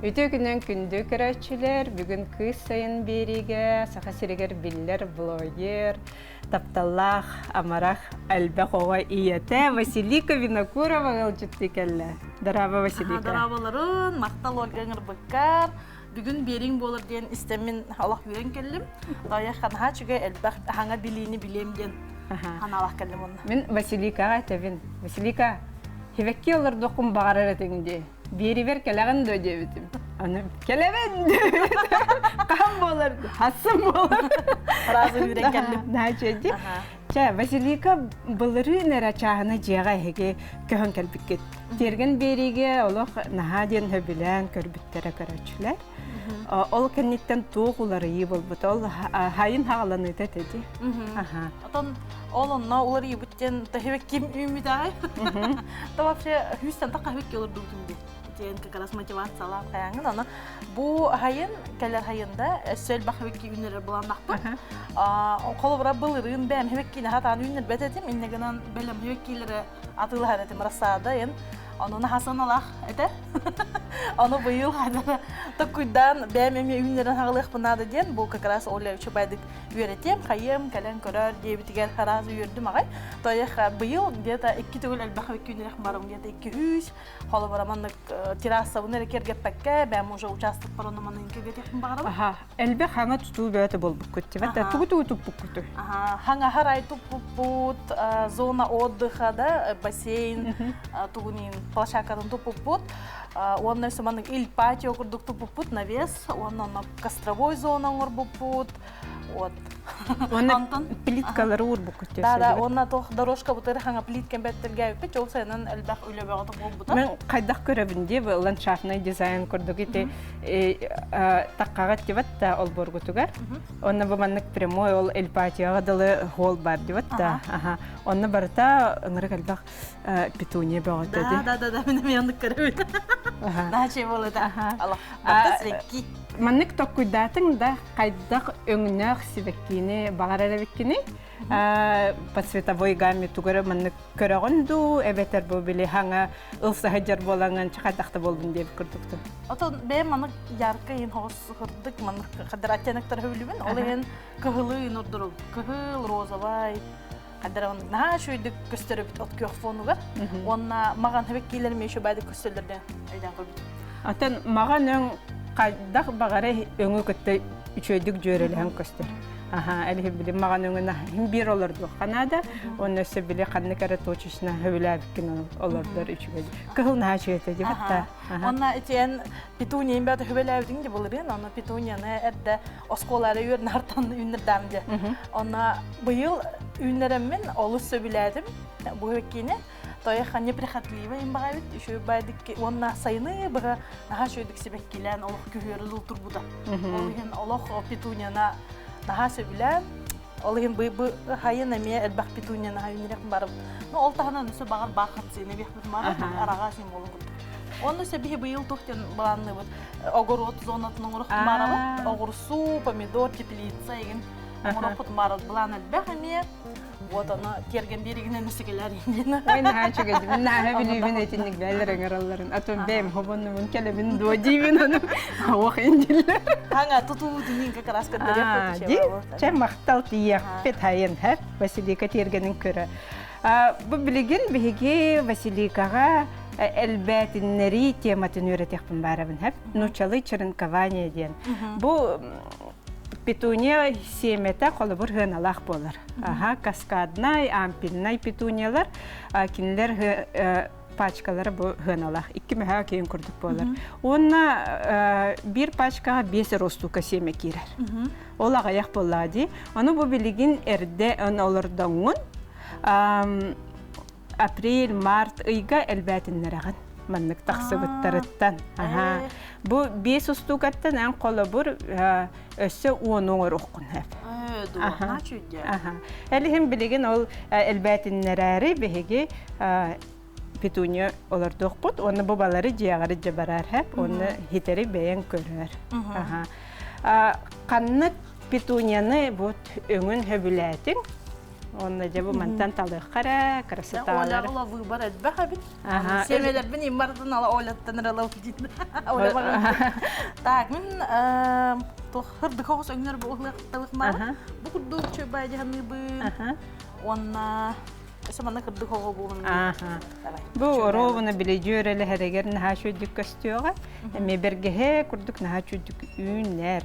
Үтүө күнүн күндү көрөөччүлэр, бүгүн Кыыс сайын биэриигэ Саха сиригэр биллэр блогер, тапталлаах, амарах, элбэх оҕо ийэтэ Василика Винокурова ыалдьыттыы кэллэ. Дорообо, Василика. Дорооболорун, махтал Ольга ыҥырбыккар. Бүгүн биэриҥ буолар диэн истэммин олох үөрэн кэллим. Тоойох ханаһаа үчүгэй элбэх хаҥа билиини билиэм диэн ханаалах кэллим онно. Мин Василикаҕа этэбин. Василика, хивэкки олордуоххун баҕарар этиҥ дии. Биэрибэр кэлэҕин дуо диэбитим. Аны кэлэбин диэбит. Хаһан буолар? Хассын буолар. Сразу үүрэн кэллим. Наача дии. Чэ, Василика былырыын эрэ чааһына дьиэҕэ эһиги көһөн кэлбиккит. Тиэргэн биэриигэ олох наһаа диэн сөбүлээн көрбүттэрэ көрөөччүлэр. Ол кэнниттэн туох уларыйыы буолбута? Ол хайын хаҕаланыыта этэ дии. Отон ол онно уларыйбыт диэн таһыбек ким үүммүтэҕэй? То вообще хүүстэн таххаһыбек олордубутум дии. Диэн как раз мотивациялаах хайаҥын. Аны бу хайын кэлэр хайында өссө элбэх хэбекки үүнэрэр былааннахпыт. Холобура былырыын бэйэм хэбеккини хатаан үүннэрбэт этим. Иннэ гынан бэлэм хэбеккилэри атыылаһар этим рассада эн ону наһасаналаах этэ. Ону быйыл ханара токкуйдаан бэйэм эмиэ үүннэрэн хаҕылыахпын наада диэн бу как раз Оля үчүгэйдик үөрэтиэм, хайыам, кэлэн көрөөр диэбитигэр араас үөрдүм аҕай. Тоех быйыл где-то икки төгүл элбэх күнүрэх барым где-то 200 холобура маннык террасабын эрэ киэргэппэккэ бэйэм уже учаастакпар ону маннык киэргэтиэхпин баҕарабын. Аха, элбэх хаҥа тутуу бөҕөтө буолбуккут тибет тугу тугу туппуккутуй? Аха, хаҥаһар ай туппуппут, зона отдыха да, бассейн тугунин площадкатын туппуппут. Уонна өссө маннык ил патио курдук туппуппут навес, уонна онно костровой зона оҥорбуппут. Вот. Уонна плиткалары уурбуккут Да, да, уонна туох дорожка бутыр хаҥа плиткэн бэттэргээбиппит, ол сайынан элбэх үлэ бөҕөтө буолбута. Мен хайдах көрөбүн дии, ландшафтный дизайн курдук ити таккаҕа тибат да олборгутугар. Онно бу маннык прямой ол эльпатияҕа дылы холл бар дибат да. Аха. Онно барыта ыңырык элбэх петуния бөҕөтө ди. Да, да, да, мен эмиэ оннук көрөбүн. Наачай буолута. Алла. Барта сирэкки. Маннык токкуйдаатыҥ да хайдах өҥнөөх сибэккини баҕарар эбиккиний? По цветовой гамме тугу маннык көрөҕүн дуу, эбэтэр бу били хаҥа ылсаһыдьар буолаҥын хайдах да буоллун диэбит курдукту. Отон бэйэм маннык яркай иһин хоҕус сырдык маннык хаддар оттеноктар хөбүлүбүн. Ол иһин кыһылы иһин ордорум. Кыһыл, розовай, хаддар наһаа үчүгэйдик көстөр эбит от күөх фонугар. Уонна маҕан хэбэккиилэр эмиэ үчүгэйдик көстөллөр диэн өйдөөн көрбүтүм. Атын маҕан өҥ хайдах баҕара өҥү кытта үчүгэйдик дьүөрэлэһэн көстөр. Аха, элиһи били маҕан өҥүн иһин биир олордуохха наада. Уонна өссө били ханнык эрэ точечно сөбүлээбиккин олордор үчүгэй. Кыһыл наһаа үчүгэй диэбит да. Онна итиэн петунияны бата хөбөлөөбүтүҥ ди былырыын, онно петунияны эрдэ оскуолаары үөрнартан үүннэрдэм дьэ. Онно быйыл үүннэрэммин олус сөбүлээтим бу киини. Тоойох неприхотливый баҕайбыт, үчүгэй баайдык уонна сайыны быһа наһаа үчүгэйдик сибэккилээн олох күһүөрү дыл турбута. Ол иһин олох петунияна наһаа сөбүлээн, ол иһин бу бу хайын эмиэ элбэх петуния наһаа үүнэрэх барым. Ну ол таһынан өссө баҕар баахатсыны биэхпит мара араҕа син буолун курдук. Онно сөбүһи быйыл туох диэн былаанныыбыт огород зонатын оҥорохпут маарабыт. Оҕурсуу, помидор, теплица игин оҥорохпут маарабыт былаан элбэх эмиэ. Вот ону тиэргэн биэригинэн өсөкөлөр диэн. Ой, наһаа үчүгэй. Мин наһаа билиибин итинник бээлэр ыҥыралларын. А то бэйэм хобоннубун кэлэбин дуо диибин ону ауах индиллэр. Хаҥа тутуу динин как раз көрдөрүөх Ди, чэ махтал тиийэхпит хайын хэп Василика тиэргэнин көрө. Бу билигин биһиги Василикаҕа элбээтиннэрии тематын үөрэтиэхпин баарабын хэп. Нучалы черенкование диэн. Бу Петуния сиэмэтэ холобур сыаналаах буолар. Аха, каскаднай, ампельнай петуниялар кинилэр пачкалара бу сыаналаах. Икки мөһөө киин курдук буолар. Уонна биир пачкаҕа биэс ростука сиэмэ киирэр. Ол аҕыйах буоллаҕа дии. Ону бу билигин эрдэ олордоҥҥун апрель, март ыйга элбээтиннэрэҕин маннык тахсыбыттарыттан. Аха. Бу биэс устуукаттан эн холобур өссө уону оҥоруоххун сөп. Аха. Элиһин билигин ол элбээтиннэрээри биһиги петуния олордуохпут уонна бу балары дьиэҕэр дьабарар хэп уонна хитэри бэйэҥ көрөр. Аха. Ханнык петунияны вот өҥүн хөбүлээтиҥ? Онно дьэ бу мантан талыахха эрэ, красоталар. Оля выбор элбэх эбит. Сиэмэлэрбин иммартан ала Оляттан ыралау диин. Оля Так, мин туох хырдык оҕус өҥнөр бу ыһыахталых маар. Бу курдук чөй дьаһаныыбын. Уонна өссө манна кырдык оҕо буолун. Бу оруобуна били дьүөрэлэһэригэр наһаа үчүгдүк көстүөҕэ. Эмиэ бэргэһэ курдук наһаа үчүгдүк үүнэр.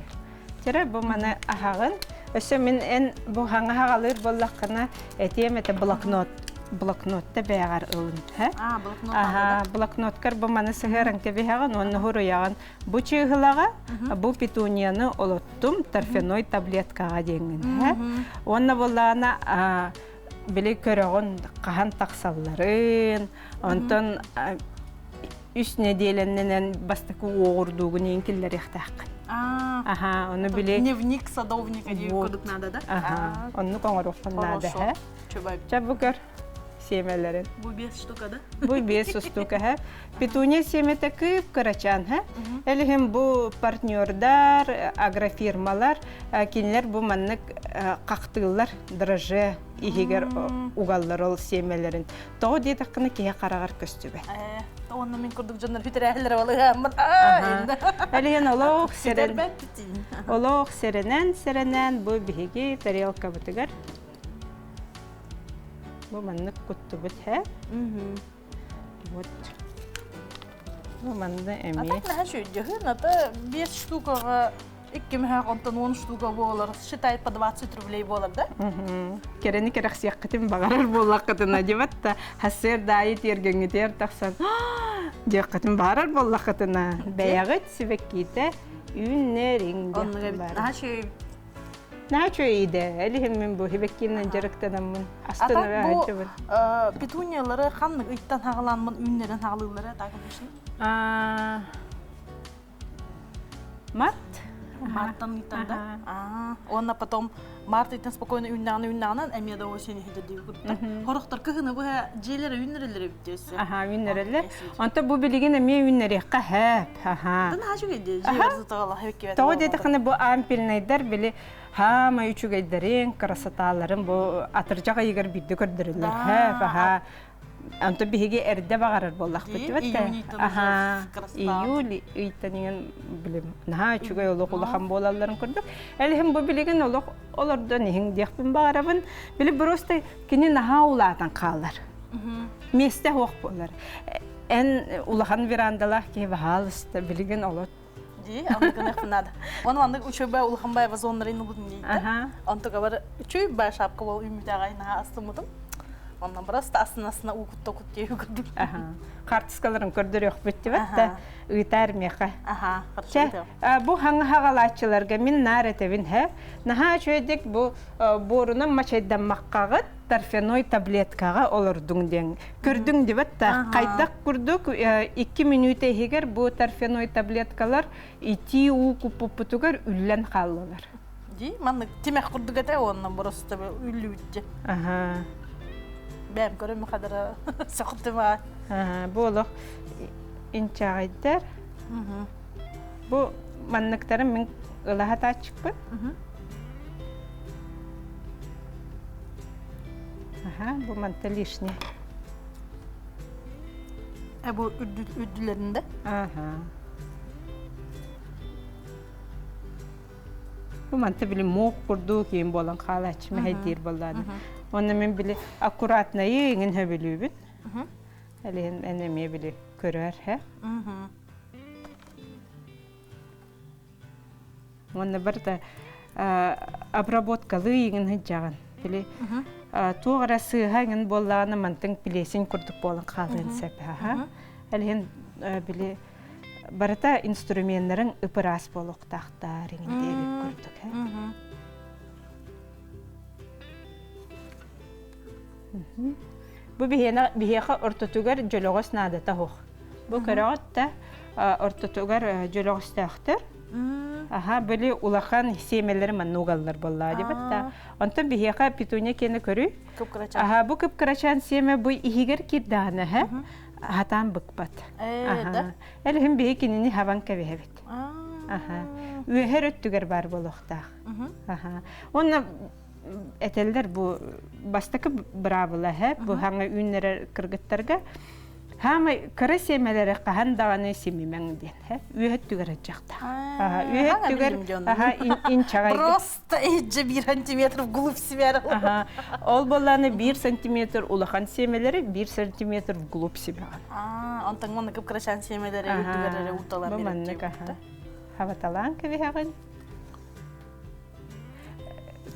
Чэрэ бу маны аһаҕын. Өссө мин эн бу хаҥа хаҕалыыр буоллаххына этиэм этэ блокнот блокнотта бэйэҕэр ылын. Аха, блокноткар бу маны сыһыаран кэбиһэҕин уонна хуруйаҕын. Бу чыыһылаҕа бу петунияны олоттум торфяной таблеткаҕа диэҥҥин. Уонна буоллаҕына били көрөҕүн хаһан тахсалларын, онтон үс нэдиэлэннэнэн бастакы уоҕурдуугун иин киллэриэхтээххин. Аха, ону били Дневник садовника диир курдук надо да? Аха, оннук оҥоруоххун наада һэ. Чэ бу көр сиэмэлэрин. Бу биэс штука да? Бу биэс штука һэ. Петуния сиэмэтэ кып-кырачаан һэ. Элиһин бу партнердар, агрофирмалар, кинилэр бу маннык хахтыыллар дрожже иһигэр угаллар ол сиэмэлэрин. Тоҕо диэтэххинэ киһи хараҕар көстүбэт. Уонна мин курдук дьоннор бүтэрээһилэр балыһааммыт. Элиһин олох сэрэн олох сэрэнэн сэрэнэн бу биһиги тарелкабытыгар бу маннык куттубут һэ. Вот. Бу манна эмиэ. А так наһаа үчүгэй ата биэс штукаҕа Икки мөһөөх онтон уон штука буолар, считай по 20 рублей буолар да? Кэрэни кэрэхсиэххитин баҕарар буоллаххытына дебат да хассыар даайы тиэргэҥҥитигэр тахсан диэххитин баҕарар буоллаххытына бэйэҕит сибэккиитэ үүннэриҥ диэххин Наһаа үчүгэй Наһаа үчүгэй идэ. Элиһин мин бу сибэккиинэн дьарыктанаммын астына бу петуниялары ханнык ыйтан хаҕалаанмын үүннэрэн хаҕалыыллара так обычно? Март. Марттан ыйтан да? Уонна потом март ыйтан спокойно үүннэҕинэ үүннэҕинэн эмиэ да осень иһитэ дии курдук. Хорохтор кыһыны быһа дьиэлэрэ үүннэрэллэр эбит диэссе. Аха, үүннэрэллэр. Онто бу билигин эмиэ үүннэриэххэ хэп. Аха. Тын хаачы дии дьиэлэр сытаҕала хэккибэт. Тоҕо диэтэххинэ бу ампельнайдар били хаамай үчүгэйдэрин, красоталарын бу атырдьах ыйыгар биирдэ көрдөрөллөр. Хэп, аха. Онтон биһиги эрдэ баҕарар буоллахпыт дибэт Аха, июль ыйтан иҥэн билим наһаа үчүгэй олох улахан буолалларын курдук. Элиһин бу билигин олох олордон иһиҥ диэхпин баҕарабын. Били просто кини наһаа улаатан хаалар. Миэстэ суох буолар. Эн улахан верандалаах киһи баһаалыста билигин олот Дии, оннук гыныахпын наада. Оны маннык үчүгэй улахан бай вазоннарын ылбытым дийтэ. Онтугабар үчүгэй бай шапка бол үүммүтээҕай наһаа астыммытым. Оннан просто астына-астына уу кутта кут диэки көрдүм. Хартыскаларын көрдөрүөхпүт дибэт да ыытаар миэхэ. Аха, Чэ, бу хаҥа хаҕалааччыларга мин наар этэбин һэ. Наһаа үчүгэйдик бу буорунан мачайдаммаккаҕыт торфяной таблеткаҕа олордуҥ диэн көрдүҥ дибэт да хайдах курдук икки мүнүүтэ иһигэр бу торфяной таблеткалар итии уу куппуппутугар үллэн хааллылар. Дии, маннык тимэх курдук этэ уонна просто үллүбүтчэ. Аха. Бэм көрөм хадара сөхтүм Аа, бу олох инчэҕэйдэр. Бу манныктарын мин ылаһатааччыкпын. Аха, бу манта лишний. Э бу үрдүлэринде? Аха. Бу манта били муох курдук киин буолан хаалааччы мэһэйдиир буоллааны. Онно мин били аккуратнайы иҥин хөбүлүүбүн. Элиһин эн эмиэ били көрөр һэ. Уонна барыта обработкалыы иҥин сылдьаҕын. Били туох эрэ сыыһа иҥин буоллаҕына мантыҥ плесень курдук буолан хаалыан сөп. Элиһин били барыта инструменнарыҥ ып-ыраас буолуохтаахтар иҥин диэбит курдук. Бу биһиэхэ ортотугар дьөлөҕөс наадата суох. Бу көрөҕүт да ортотугар дьөлөҕөстөөхтөр. Аха, били улахан сиэмэлэри манна угаллар буоллаа дибит да. Онтон биһиэхэ петуния киэнэ көрүй. Аха, бу кып-кырачаан сиэмэ бу иһигэр киирдэҕинэ һэ, хатаан быкпат. Аха. Элиһин биһи кинини хабан кэбиһэбит. Аха. Үөһэр өттүгэр баар буолуохтаах. Аха. Уонна. этэллэр бу бастакы быраабыла һэ бу хаҥа үүннэрэр кыргыттарга хаамай кыра сиэмэлэри хаһан даҕаны симимэҥ диэн һэ үөһэт түгэр аччахтаах үөһэт түгэр аха инчаҕай просто иһдьэ биир сантиметр вглубь себя аха ол буоллааны биир сантиметр улахан сиэмэлэри биир сантиметр вглубь себя онтон маннык кып-кырачаан сиэмэлэри үрдүгэр эрэ уталан бу маннык аха хабаталаан кэбиһэҕин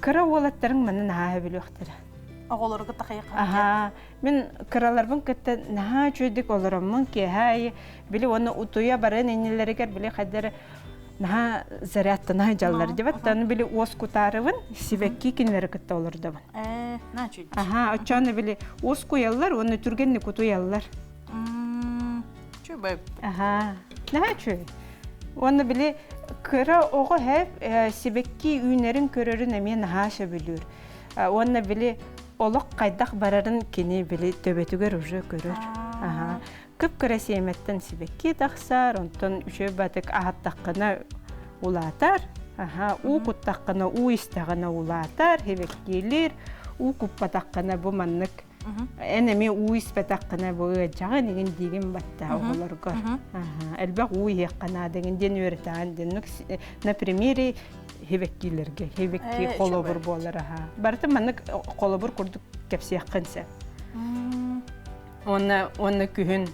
Кыра уолаттарыҥ маны наһаа сөбүлүөхтэрэ. Оҕолору кытта хайыха. Аһаа, мин кыраларбын кытта наһаа үчүгэйдик олороммун киэһэ аайы били уонна утуйа баран иннилэригэр били хайдары наһаа зарядтана сылдьаллар дебат аны били уос кутаарыбын сибэкки кинилэри кытта олордобун. Ээ, наһаа үчүгэй. Аһаа, оччону били уос куйаллар уонна түргэнник утуйаллар. Үчүгэй. Аһаа, наһаа үчүгэй. Уонна били кыра оҕо һэп сибэкки үүнэрин көрөрүн эмиэ наһаа сөбүлүүр. Уонна били олох хайдах барарын кини били төбөтүгэр уже көрөр. Аһаа. Кып-кыра сиэмэттэн сибэкки тахсар, онтон үчүгэй батык аһаттаххына улаатар. Аһаа, уу куттаххына уу истэҕинэ улаатар, сибэккилиир, уу куппатаххына бу маннык Эн эмиэ уу испэтэххинэ бу ыалдьаҕын игин диигин батта оҕолорго. Элбэх уу иһиэххэ наада игин диэн үөрэтэҕин диэн. На примере хибэккиилэргэ хибэкки холобур буолар аха. Барыта маннык холобур курдук кэпсиэххин сөп. Уонна уонна күһүн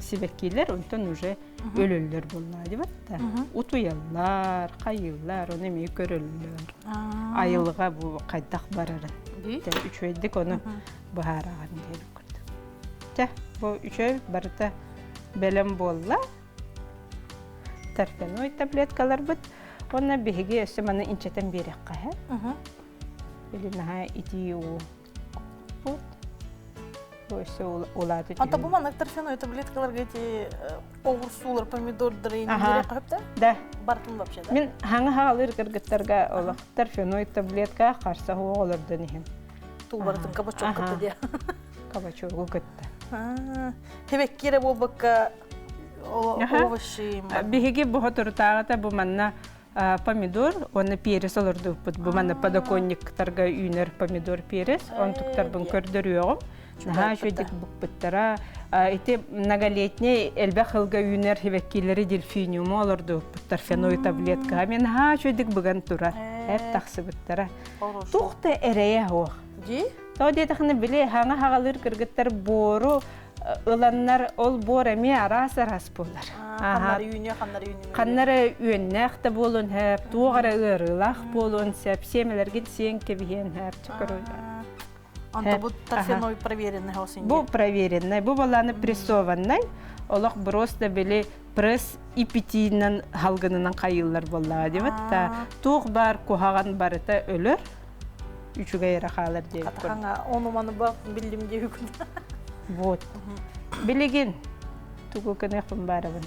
сибэккилэр онтон уже өлөллөр буоллаа дибатта. Утуйаллар, хайыыллар, ону эмиэ көрөллөр. Айылҕа бу хайдах барарын. Үчүгэйдик ону быһаараҕын диэбит курдук. Чэ, бу үчүгэй барыта бэлэм буолла. Торфяной таблеткаларбыт. Уонна биһиги өссө маны инчэтэн биэриэххэ һэ. Или наһаа итии уу. Вот. Өссө улааты Ата бу маннык торфяной таблеткаларга эти оҕурсуулар, помидордары иннилere Да. Бартын вообще, да? Мин хаҥа хаалыр кыргыттарга олох торфяной таблетка харса оҕолордон иһин. Тулбарытын кабачок кытта диye. Кабачогу кытта. Тебеккире буолбакка овощи. Биһиги бу хотурутааҕыта бу манна помидор уонна перец олордубуппут. Бу манна подоконниктарга үүнэр помидор перец. Онтуктарбын көрдөрүөҕүм. Наһаа үчүгэйдик букпуттара. Ити многолетний элбэх сылга үүнэр сибэккилэри дельфиниуму олордубуппуттар феной таблеткаҕа. Мен наһаа үчүгэйдик быган турар. Эр тахсыбыттара. Туох да эрэйэ суох. Тоҕо диэтэххинэ били хаҥа хаҕалыыр кыргыттар буору ыланнар ол буор эмиэ араас-араас буолар. Ханнары үүнүө, ханнары үүнүмэ. Ханнары үөннээх да буолуон сөп, туох эрэ ыарыылаах буолуон сөп, сиэмэлэргин сиэн кэбиһиэн сөп. Онто бу торфяной проверенный хосин. Бу проверенный, бу баланы прессованный. Олох просто били пресс ипитиинэн халгынынан хайыыллар буоллаҕа диэбит та туох баар куһаҕан барыта өлөр үчүгэй эрэ хаалар диэбит Хатахаҥа ону маны ба биллим диэбиккин. Вот. Билигин тугу гыныахпын баарабын.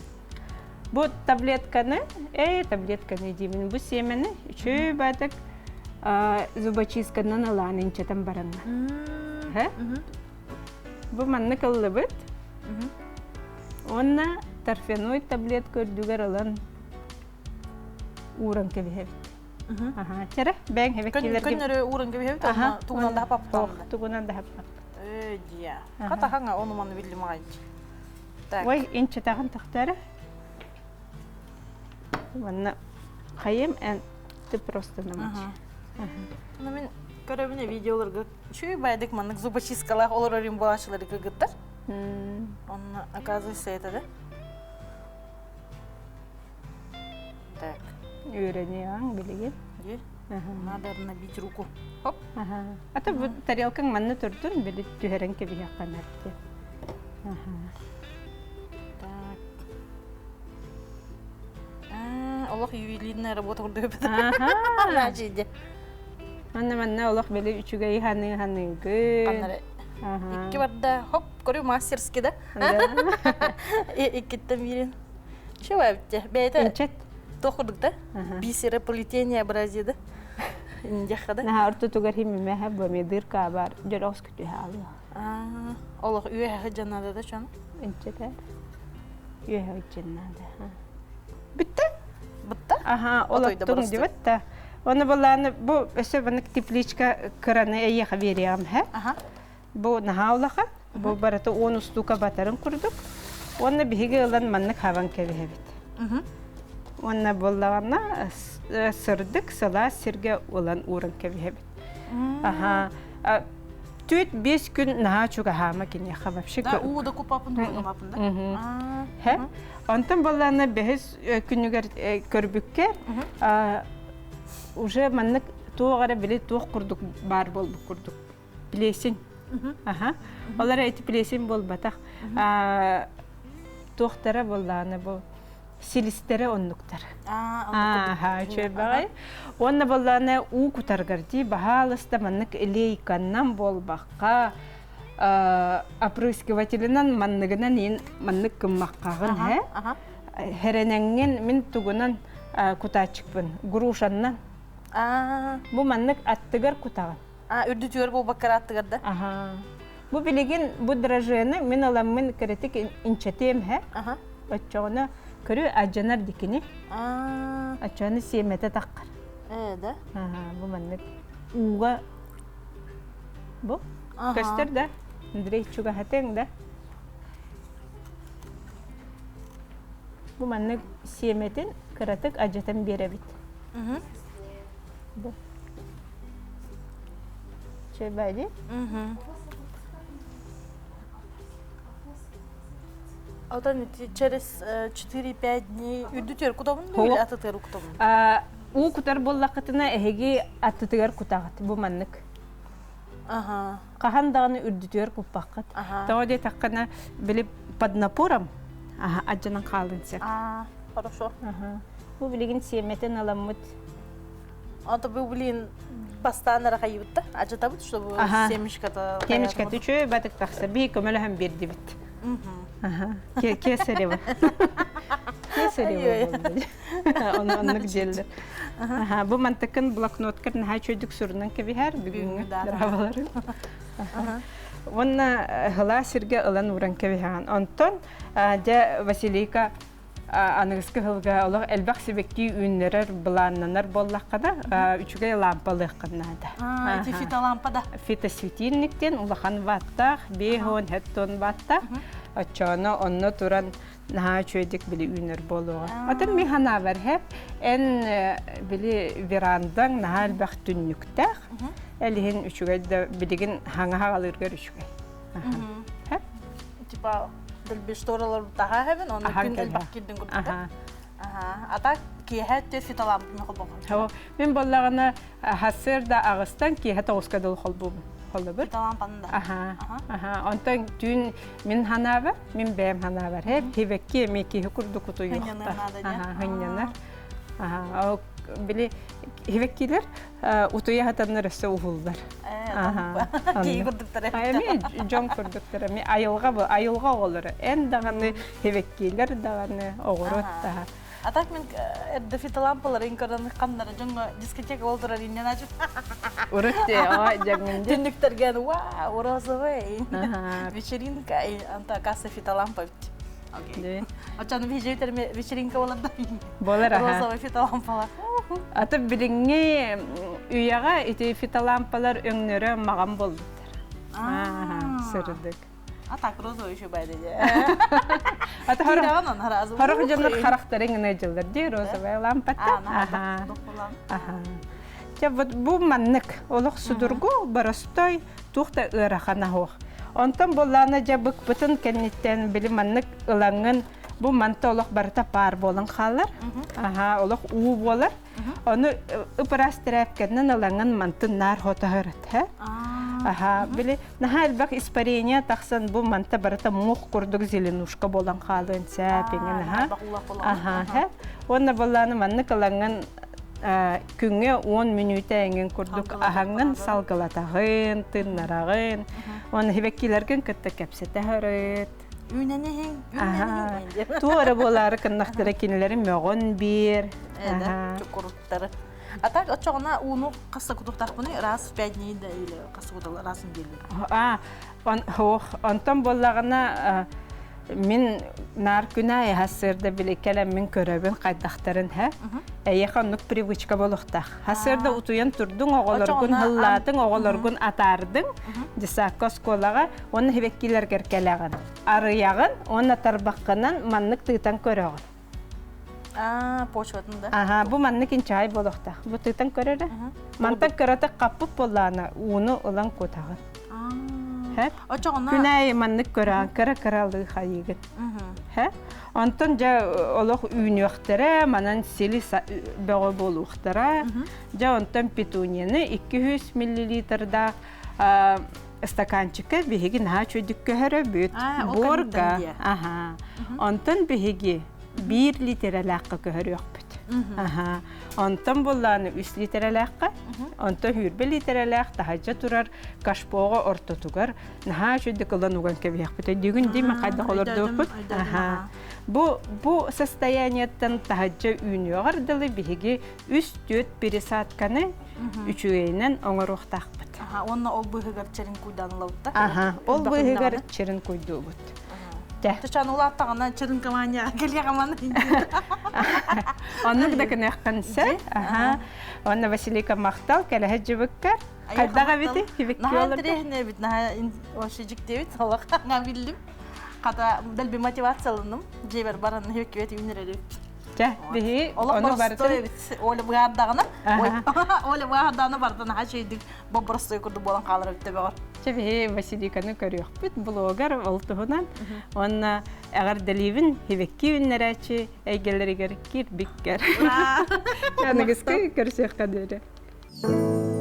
Бу таблетканы, эй, таблетканы диибин, бу сиэмэни үчүгэй баатык зубочистканан ылаан инчэтэн баранна. Һэ? Бу маннык ыллыбыт. Уонна торфяной таблетка үрдүгэр ылан ууран кэбиһэбит. Аха, чэрэ, бэйэҥ хэбэккилэргин. Көннөрү ууран кэбиһэбит, онно тугунан да хаппаппыт. Тугунан да хаппаппыт. Ээ, дьиэ. Хатахаҥа ону маны биллим аҕай. Так. Ой, инчэтаҕын тахтара. Манна хайым эн ты просто намочи. Ну мен көрөбүнэ видеоларга үчүгэй байдык маннык зубочисткалаах олорор буолааччылары кыргыттар. Онно оказывается это да? Так. Үөрэниэҕиҥ билигин. Дии. Надо набить руку. Хоп. А то бу тарелкаҥ манна турдун, били түһэрэн кэбиһиэххэ наада. Так. Олох ювелирная работа курдук Ага. Манна манна олох били үчүгэй ханыы ханыыгын. Икки барда хоп көрүү мастерски да. Иккиттэн биирин. Чего эбитте? Бэйэтэ Инчет. туох курдук да? Бисероплетение абразия да? Индиэххэ да? Наһаа ортотугар химимэһэ бомидыр каабар дьөрөҕүс күтүһэ алла. Олох үөһэ дьаннада да чон. Инчетэ. Үөһэ дьаннада. Бүтте? Бутта? Аха, олоттуҥ дибэт да. Оны боллааны бу өссө банык тепличка кыраны эйиэхэ биэриэҕим һэ. Бу наһаа улахан. Бу барыта 10 устуука батарын курдук. Уонна биһиги ылан маннык хабан кэбиһэбит. Уонна буоллаҕына сырдык сылаас сиргэ ылан ууран кэбиһэбит. Аха. Түөрт биэс күн наһаа чугаһаама киниэхэ вообще. Да, уу да купапын, купапын да. Хэ. Онтон буоллаҕына бэһис күнүгэр көрбүккэр уже маннык туох эрэ били туох курдук баар буолбут курдук плесень. Аха. Ол эрэ ити плесень буолбатах. Туохтара буоллаҕына бу силистэрэ оннуктар. Ааха, үчүгэй баҕай. Уонна буоллаҕына уу кутаргар дии баһаалыста маннык лейканнан буолбакка опрыскивателинэн манныгынан иин маннык гыммаккаҕын һэ хэрэнэҥҥин мин тугунан кутааччыкпын грушаннан бу маннык аттыгар кутаҕын үрдүтүгэр буолбакка аттыгар да бу билигин бу дрожжены мин ыламмын кырытык инчэтиэм һэ оччоҕуна көрү адьанар дикини оччоҕуна сиэмэтэ таххар ээ да бу маннык ууга Бу көстөр да? Андрей чугаһатыаҥ да? Бу маннык сиэмэтин кыратык адьатан биэрэбит. Бу. Чэбэди. Отон через 4-5 дней үрдүтүөр кутабын да или атытыгар кутабын? Уу кутар буоллаххытына эһиги аттытыгар кутаҕыт бу маннык. Аха. Хаһан даҕаны үрдүтүгэр куппаххыт. Тоҕо диэтэххинэ, били под напором адьанан хаалын сөп. А, хорошо. Бу билигин сиэмэтин аламмыт. А то бу блин бастаан эрэ хайыбыт да ажатабыт, чтобы семечката Семечката үчүгэй батык тахса би көмөлөһөн биэрдибит. Кесарево. Кесарево. Оны оннук диэллэр. Бу мантыкын блокноткар наһаа үчүгүйдүк сурунан кэбиһэр бүгүҥҥү драабаларын. Уонна ыһылаа сиргэ ылан ууран кэбиһэҕин. Онтон дьэ Василийка аныгыскы сылга олох элбэх сибэкки үүннэрэр былааннанар буоллаххына үчүгэй лампалыаххын наада. Ити фитолампа да? Фитосветильник диэн улахан ваттаах, 5 10 ваттаах. Оччоҕуна онно туран наһаа үчүгэйдик били үүнэр буолуоҕа. Атын мин санаабар һэп эн били верандаҥ наһаа элбэх түннүктээх. Эл иһин үчүгэй да билигин хаҥа хаҕалыыргар үчүгэй. Һэп? Типа дэлби шторалар таһаа хэбин, онно күн элбэх кирдин курдук. А так киэһэ өттө фитолампаны холбоҕун. Мин боллаҕына хассыар да аҕыстан киэһэ тоҕуска дылы холбуубун. Холлобут. Фитолампаны да. Аха. Аха. Онтон түүн мин ханаабар, мин бэйэм ханаабар. Хэ, тибэкки эмиэ киһи курдук утуйуохта. Аха, хынньанар. Аха. Били хибэккилэр утуйа хатаннар өссө уһуллар. Аха. Киһи курдуктар. Эми дьон курдуктар. Эми айылҕа бу, айылҕа оҕолоро. Эн даҕаны хибэккилэр даҕаны оҕурут таһа. А так мен эрдэ фитолампаларын көрөн ханнара дьоҥҥо дискотека олорор иннен ачып. Урут оо дьаҥын Түннүктэргэн вау, розовый. Вечеринка, анта касса фитолампа бит. Окей. Оччону биһиги вечеринка болар да. Болар аха. Розовый фитолампалар. Аты билиҥҥи үйэҕэ ити фитолампалар өҥнөрө маҕан буолбуттар. Аа, сырдык. А так розовый еще байды. Ата хорох дьоннор харахтарын гына дьыллар дии розовая лампата. Аха. Аха. Чэ вот бу маннык олох судургу, боростой, туох да ыарахана суох. Онтон буоллаана дьэ быкпытын кэнниттэн били маннык ылаҥҥын бу манта олох барыта паар буолан хаалар. Аха, олох уу буолар. Ону ып-ыраас тэрээпкэннэн ылаҥын мантын наар хотоһор этэ. Аха, били наһаа элбэх испарение тахсан бу манта барыта муох курдук зеленушка буолан хаалыан сөп иҥин аха. Аха, Уонна буоллааны маннык ылаҥын күҥҥэ 10 мүнүүтэ эҥин курдук аһаҥын салгылатаҕын, тыннараҕын. Уонна хибэккилэргин кытта кэпсэтэ сырыт. Үүнэн иһиҥ, үүнэн иһиҥ. Туох эрэ буолаары кыннахтара кинилэри мөҕөн биэр. Эдэ, чукуруттары. А так оччоҕуна ууну хас да кутуктахпыный раз в пять дней да или хас кутал раз в неделю? А, он, ох, онтон буоллаҕына. Мин наар күн аайы сарсыарда били кэлэммин көрөбүн хайдахтарын һэ. Эйиэхэ оннук привычка буолуохтаах. Сарсыарда утуйан турдуҥ, оҕолоргун һыллаатыҥ, оҕолоргун атаардыҥ десакка оскуолаҕа уонна сибэккилэргэр кэлэҕин. Арыйаҕын уонна тарбаххынан маннык тыытан көрөҕүн. Аа, почватын да. Аха, бу маннык инчэҕэй буолуохтаах. Бу тыытан көр эрэ. Мантан кыратык хаппыт буоллаҕына ууну ылан кутаҕын. Һэ? Очоҕуна Күн аайы маннык көрөҕүн, кыра-кыралыы хайыыгын. Һэ? Онтон дьэ олох үүнүөхтэрэ, манан сили бөҕө буолуохтара. Дьэ онтон петунияны 200 миллилитрдаах стаканчикка биһиги наһаа үчүгэйдик көһөрөбүт. Буорга. Аха. Онтон биһиги биир литерэлээххэ көһөрүөхпүт. Аха. Онтон буллааны үс литерэлээххэ, онтон хүүрбэ литерэлээх таһырдьа турар кашпоҕа ортотугар наһаа үчүгэйдик ылан уган кэбиһиэхпит. Өйдүүгүн дии мен хайдах олордуохпут? Аха. Бу бу состояниеттан таһырдьа үүнүөҕэр дылы биһиги үс-түөрт пересадканы үчүгэйинэн оҥоруохтаахпыт. Аха, уонна ол быыһыгар черин куйдаан ылабыт Аха, ол быыһыгар черин куйдуубут. Тэ. Чачан улааттаҕына черин комания кэлиэҕэман. Оннук да гыныаххын сөп. Аха. Уонна Василика махтал кэлэһэ дьыбыккар. Хайдах эбити? Наһаа интэриэһинэй эбит, наһаа вообще дьиктиэбит олох биллим. Хата дэлби мотивацияланным. Дьиэбэр баран үөккүбэт үүнэр эбиппит. Чэ, биһи Олох ону боростуой барытын эбит. Оля быһаардаҕына, ой, Оля быһаардаҕына барытын наһаа үчүгэйдик боппуростуой курдук буолан хаалар эбит төбөҕөр. Чэ, биһи Василиканы көрүөхпүт блогер ол туһунан. Уонна эҕэрдэлиибин хибекки үүннэрээччи эйгэлэригэр киирбиккэр. Аныгыскы көрсүөххэ диэри.